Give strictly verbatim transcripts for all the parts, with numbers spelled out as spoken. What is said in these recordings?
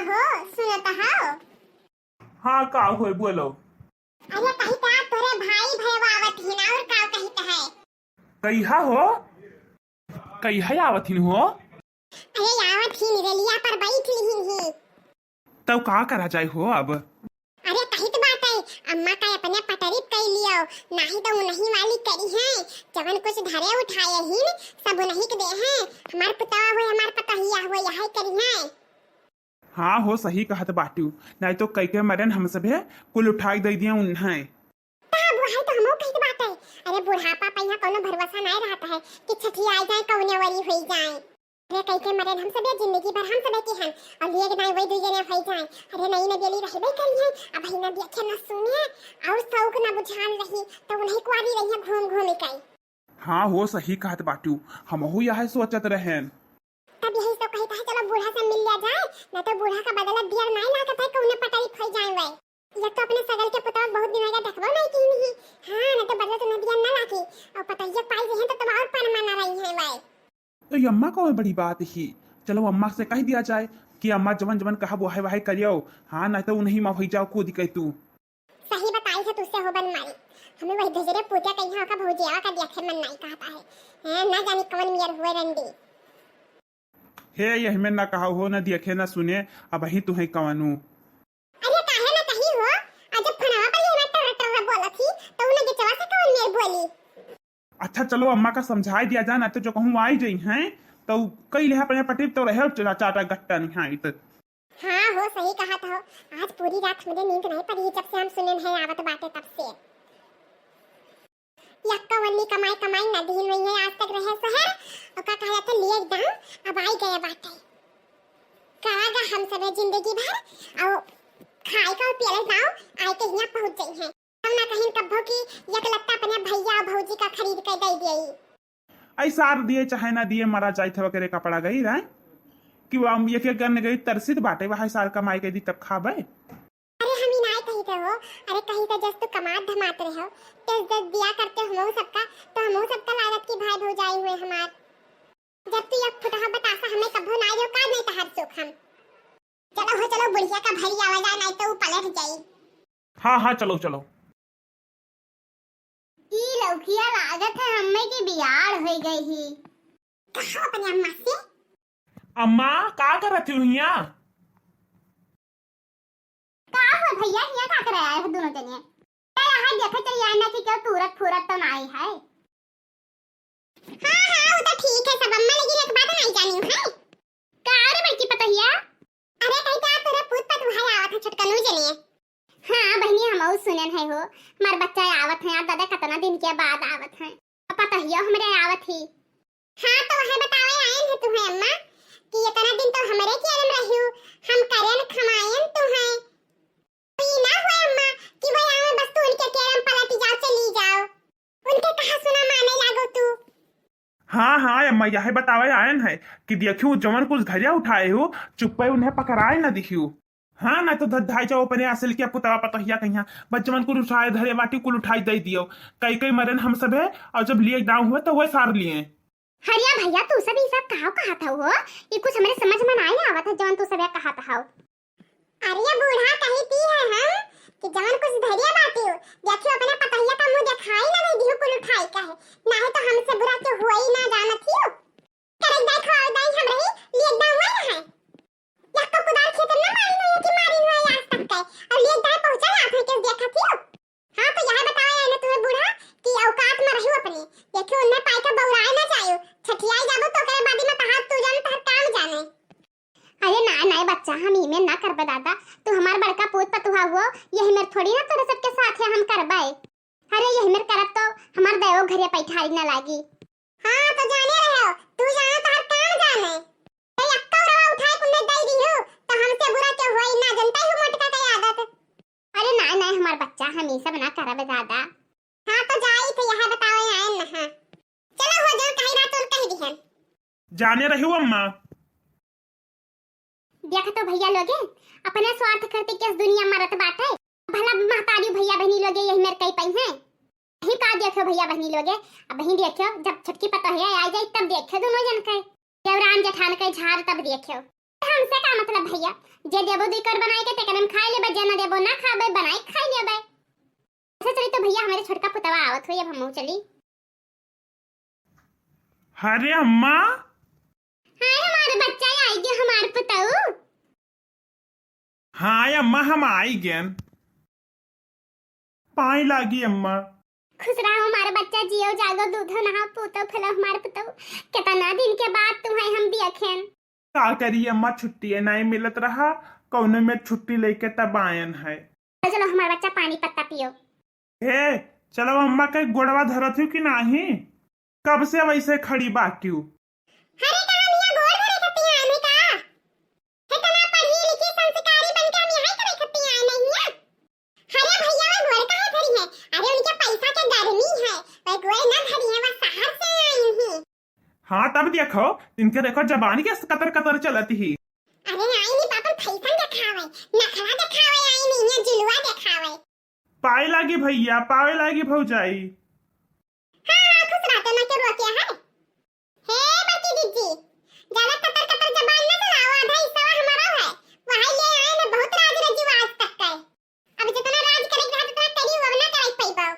हो, सुनत हौ? हाँ, का होय, बोलो। अरे, कहित है, तोरे भाई भैया आवत हिन, और का कहित है? कहिया हो? कहिया आवत हिन हो? अरे, आवत हिन, रेलिया पर बैठ लिहिन ही। तब का करा जाए हो अब? अरे, कहित बाटे, अम्मा का अपने पटरी कइ लियो, नाहीं तो उन्हीं वाली करिहैं, जवन कुछ धरे उठाए हिन, सब उन्हीं के देहैं, हमार पुतवा हुए, हमार पतोहिया हुए, यही करिहैं। हाँ हो, सही कहत बाटू, नाहीं तो कई के मरन हम सभे कुल उठाई दइ दिया उन्हें। तब वही तो हमहू कहित बाटे। अरे बुढ़ापा पे यहाँ कौनो भरोसा नाहीं रहत है कि छठियाई जाए, कौने वरी होई जाए। अरे कई के मरन हम सभे जिंदगी भर हम सभे के हन, और लिए के नाई वही दुई जने होई जाए। अरे नई नदियली रहबे करी है, अब ही ना देखे ना सुने, और शौक ना बुझान रही, तो उन्हीं कुआरी रही है घूम घूम के। हाँ हो, सही कहत बाटू, हमहू यह सोचत रहेन। तब यही सब कहित है, चलो बूढ़ा से मिल लिया जाए, ना तो बूढ़ा का बदला दियर नाई लागत है, कौने पटरी फई जाए वै। एक तो अपने सगल के पुतवा बहुत दिन हो गया देखबो नाई की नहीं। हाँ, ना तो बदला तो नदिया ना लागी, और पतोहिया पाई रहे तो, तो और पनमा ना रही है वै। तो ये अम्मा कौन बड़ी बात ही, चलो अम्मा से कह दिया जाए कि अम्मा जवन जवन कहब वहे वहे करियो। हाँ, ना तो उन्हीं मा होई जाओ कूद के तू। सही बताई है तुझसे हो बन मारी। हमें वही धजरे पूजा कहीं का भौजियावा का देखे मन नाई कहता है। हैं, ना जानी कौन मियर हुए रंडी। हे, यही में ना कहा हो, ना देखे, ना सुने, अब ही तुहे कवनु। अरे काहे ना कही हो, आज जब फोनवा पर ये ना टर टर बोलत ही, तो उन्हें गेचवा से कौन मियर बोली? अच्छा चलो, अम्मा का समझाई दिया जाए, ना तो जो कहूँ आई जाई हैं, तो कई लेहा अपने पटी तो रहे चा-, चाटा गट्टा निहाइत। हाँ हो, सही कहत हो। आज पूरी रात हमरे नींद नहीं पड़ी, जब से हम सुने हैं आवत बाटे तब से। यक्का वन्नी कमाई कमाई ना दीन हुई है आज तक रहे शहर। और का कहा जाता लिए एकदम अब आई गए बाटे। करा गा हम सभे जिंदगी भर और खाए का और पियले जाओ, आए के हियाँ पहुँच जाई हैं। हम ना कहीं कब्बो की एक लत्ता अपने भैया और भौजी का खरीद के दे दिए। ऐ सार दिए चाहे ना दिए, मरा जाइत हवा करे कपड़ा गई रहे कि वो हम एक एक गन गई तरसित बाटे, वह सार कमाई के दी तब खाबे। अरे हम ही नाय कही थे हो, अरे कही थे जस तू कमात धमात रहे हो, तेज दस दिया करते हमहू सबका, तो हमहू सबका लागत कि भाई भौजाई हुए हमार। जब तू एक फुटहा बतासा हमें कभो नाय हो, का नहीं तहार सुख हम। चलो हो चलो, बुढ़िया का भरी आवा जाए, नहीं तो वो पलट जाई। हाँ, हाँ, चलो, चलो। ई लौकिया लागत है हम्मे की बियाड़ होइ गई ही। कहो अपने अम्मा से। अम्मा, का करत हो हियां? का हो भैया, हियां का करे आए हो दोनों जने? ए, यहाँ देखे चली आए ना कि क्यों तूरत फूरत तो नाई है। हाँ, हाँ, वो तो ठीक है सब अम्मा, लेकिन एक बात नहीं जानी है। का रे बड़की पतोहिया? अरे कही का तोरे पूत पतोहिया आवत है छोटकनू जने। हाँ बहनी, हमहू सुनन है हो, हमार बच्चा आवत है, यार दादा कितना दिन के बाद आवत है। पतोहिया हमरे आवत ही। हाँ तो वह बतावे आयन है तुहे अम्मा कि इतना दिन तो हमरे केरम रहियो, हम करेन खमायन तुहे। ई ना हुए अम्मा कि वह आवे बस तू उनके केरम पलट जाओ, चली जाओ। उनके कहा सुना माने लागो तू। हाँ, हाँ, अम्मा, यह बतावे आयन है कि देखियो, जवन कुछ धरिया उठाए हो, चुप्पे उन्हें पकड़ाए न दिखियो। हाँ, ना तो धधाई जाओ अपने असल के पुतवा पतोहिया कहिया, बस जवन कुल उठाए धरे बाटी, कुल उठाई दे दियो। कई कई मरन हम सब है, और जब लिए गाँव हुए तो वह सार लिए। हरिया भैया, तू सब ई सब कहाव कहत हऊ हो? ई कुछ हमरे समझ में नाई आवत है, जवन तू सब कहात हऊ। अरे बूढ़ा, कही ती है हम कि जवन कुछ धरिया बाटियो, देखियो अपने पतोहिया का मुंह दिखाई ना दे दियो कुल उठाई का है, नाहीं तो हमसे बुरा क्यों हुआ ही ना जानत हियो। करे दाई खाओ दाई हम रही, लिए दाई हुआ ना है। या तो कुदार खेत ना मारी ना कि मारी ना आज तक के, और लिए दाई पहुंचा ना थे के देखत हियो। हाँ, तो यह बतावे आए ना तुम्हें बूढ़ा कि औकात में रहो अपने। देखियो, उन्हें पाई का बौराए ना जायो। छठियाई जाबो तो करे बादी में तहार तू जाने, तहार काम जाने। अरे ना, ना बच्चा, हम ई में ना करबे दादा। तू हमार बड़का पूत पतुहा हुओ, यही में थोड़ी ना तोरे सबके साथ है हम करबे। अरे यही में करब तो हमार देवो घरे पैठारी ना लागी। हाँ, तो जाने रहे हो, तू जाना तहार काम जाने। ए, अक्का रवा उठाए कुन्ने दई दिहु, तो हमसे बुरा क्यों होई, ना जनता ही मोटका के आदत। अरे नाय, नाय, हमार बच्चा, हम ई सब ना करब दादा। हाँ, तो जाई थे, यह बतावे आयन ना, हाँ। चलो हो, जो कही रहा, तुम कह दिहन। जाने रहे हो अम्मा। देख तो भैया लोगे, अपने स्वार्थ खातिर किस दुनिया मरत बाटे। भला महतारी भैया बहनी लोगे यही मेर कई पई हैं। यही का देखो भैया बहनी लोगे, अब वही देखो, जब छोटकी पतोहिया आ जाई, तब देखो दोनों जन के, देवरान जेठान के झार, तब देखो। हमसे का मतलब भइया, जे देबो दुई कर बनाई के तेकरे में खाई लेबे, जे ना देबो ना खाबे, बनाई के खाई लेबे। अच्छा चली तो भइया, हमरे छोटका पुतवा आवत होई, अब हमहू चली। अरे अम्मा। हाय हमार बच्चा, आई गयो हमार पुतऊ। हाँ अम्मा, हम आई गेन। पाई लागी अम्मा। खुश रहो हमार बच्चा, जियो जागो, दूधो नहाओ, पूतो फलो हमार पुतऊ। केतना दिन के बाद तुम्हें हम दियखेन। का करी अम्मा, छुट्टी नाई मिलत रहा, कौनो में छुट्टी लेके तब आयन है। चलो हमार बच्चा, पानी पत्ता पियो। हे, चलो अम्मा के गोड़वा धरत हूँ कि नाही? कब से वैसे खड़ी बाटियो? अरे, का हम यहाँ गोड़ धरे खातिर आए हैं का? इतना पढ़ी लिखी संस्कारी बन के हम यहाँ करे खातिर आए नहीं है। अरे भइया, वो गोड़ काहे धरी है? अरे, उनके पैसा के गर्मी है, वो गोड़ ना धरी है, वो शहर से आई ही। हाँ, तब देखो, इनके देखो, जबान के कतर कतर चलत ही। अरे, आई नहीं बापन फैशन देखावे, नखरा देखावे, आई नहीं है जुलवा देखावे। पाए लागी भइया, पाए लागी भौजाई। हाँ, हाँ, खुश रह, तेना के रोके है। हे बड़की दीदी, ज्यादा कतर कतर जबान न चलाओ, आधा हिस्सा हमारा है। वही ले आए ना, बहुत राज रजुआ आज तक का है। अब जितना राज करे के रहा, उतना करी, अब ना करे पैबो।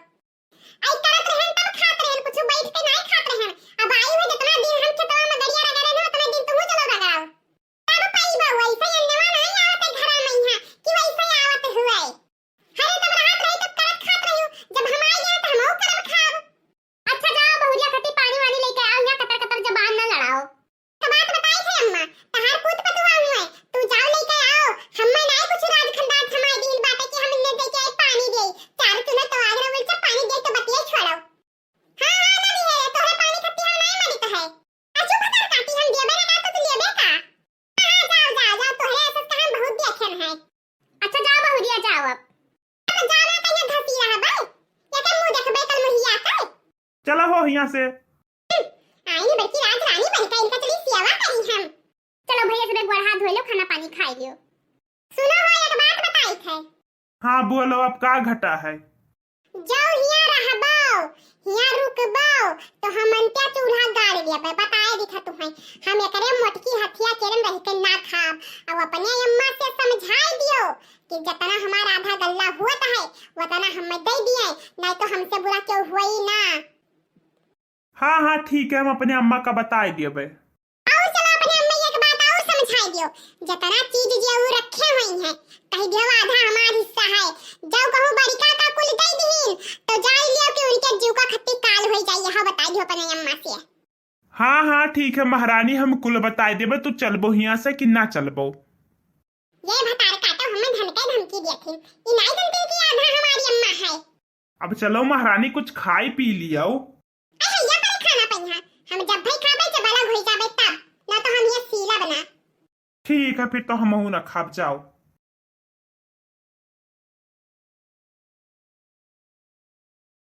आई करत रहन तब खात रहन, कुछ बैठ के नहीं खात रहन। अब आई हुए जितना दिन हम खेतवा में गड़िया रगड़े ना, उतना दिन तुहू चलो रगड़ाओ। तब पैबो, वैसे अन्नवा नहीं आवत है घरा में यहाँ कि वैसे आवत हुए। अरे, तब रात रही तब करत खात रही, जब हम आई गए तो हमहू करब खाब। अच्छा जाओ बहुरिया खती पानी वानी लेके आओ, यहाँ कतर कतर जबान न लड़ाओ। तो बात बताई थे अम्मा, तहार पूत पतुआ हुए, तू जाओ लेके आओ, हम्मे नाई कुछ राज खंडात हमारे दिन बाटे कि हम इन्ने दे के आई पानी दे, चार चूल्हा तो आग रवल से पानी दे तो बतिये छोड़ो। हाँ, हाँ, ना दिहे, तोहरे पानी खत्ती हम नाई मानित है। आ चुप कर काटी, हम देबे ना का तो तू लेबे का? हाँ, जाओ, जाओ, जाओ, तोहरे ऐसे कहाँ बहुत देखे हैं। अच्छा, जाओ बहुरिया, जाओ अब। अब जाओ ना, कहीं धसी रहा बे। या के मुंह देखबे कल मुहिया के। चलो हो हियां से। हम्म, आई बड़की राज रानी बन के इनका चली सेवा करी हम। चलो भैया, सब एक बार हाथ धो लो, खाना पानी खाई लियो। सुनो हो, एक बात बताई थे। हाँ, बोलो, अब का घटा है? जौ हियां रहबो, हियां रुकबो, तो हमन त्या चूल्हा गाड़ लेबे, बताए दिखा तुम्हें। हम एकरे मोटकी हथिया केरन रह के ना खाब। अब अपने अम्मा से समझाई दियो कि जतना हमार आधा गल्ला हुआ है, वतना हमें दे दिए, नहीं तो हमसे बुरा क्यों हुई ना। हाँ, हाँ, ठीक है, हम अपने अम्मा का बताए देबे। और चलो अपने अम्मा एक बात और समझाई दियो, जतना चीज जे ऊ रखे हुई हैं, कह दियो आधा हमार हिस्सा है, जब कहूँ बड़का का कुल दे दीन, तो जान लियो कि उनके जीव का खत्ती काल हो जाई, यह बताई दियो अपने अम्मा से। हाँ, हाँ, ठीक है महारानी, हम कुल बताए देबे, तू चलबो हियां से कि ना चलबो? ये भतार काटो, हमें धमके धमकी दिया थी, ई नाई जनती कि आधा हमारी अम्मा है। अब चलो महारानी, कुछ खाई पी लियो। अरे, ये पर खाना पइहा, हम जब भाई खाबे जब अलग हो जाबे तब, ना तो हम ये सीला बना। ठीक है, फिर तो हमहू ना खाब, जाओ।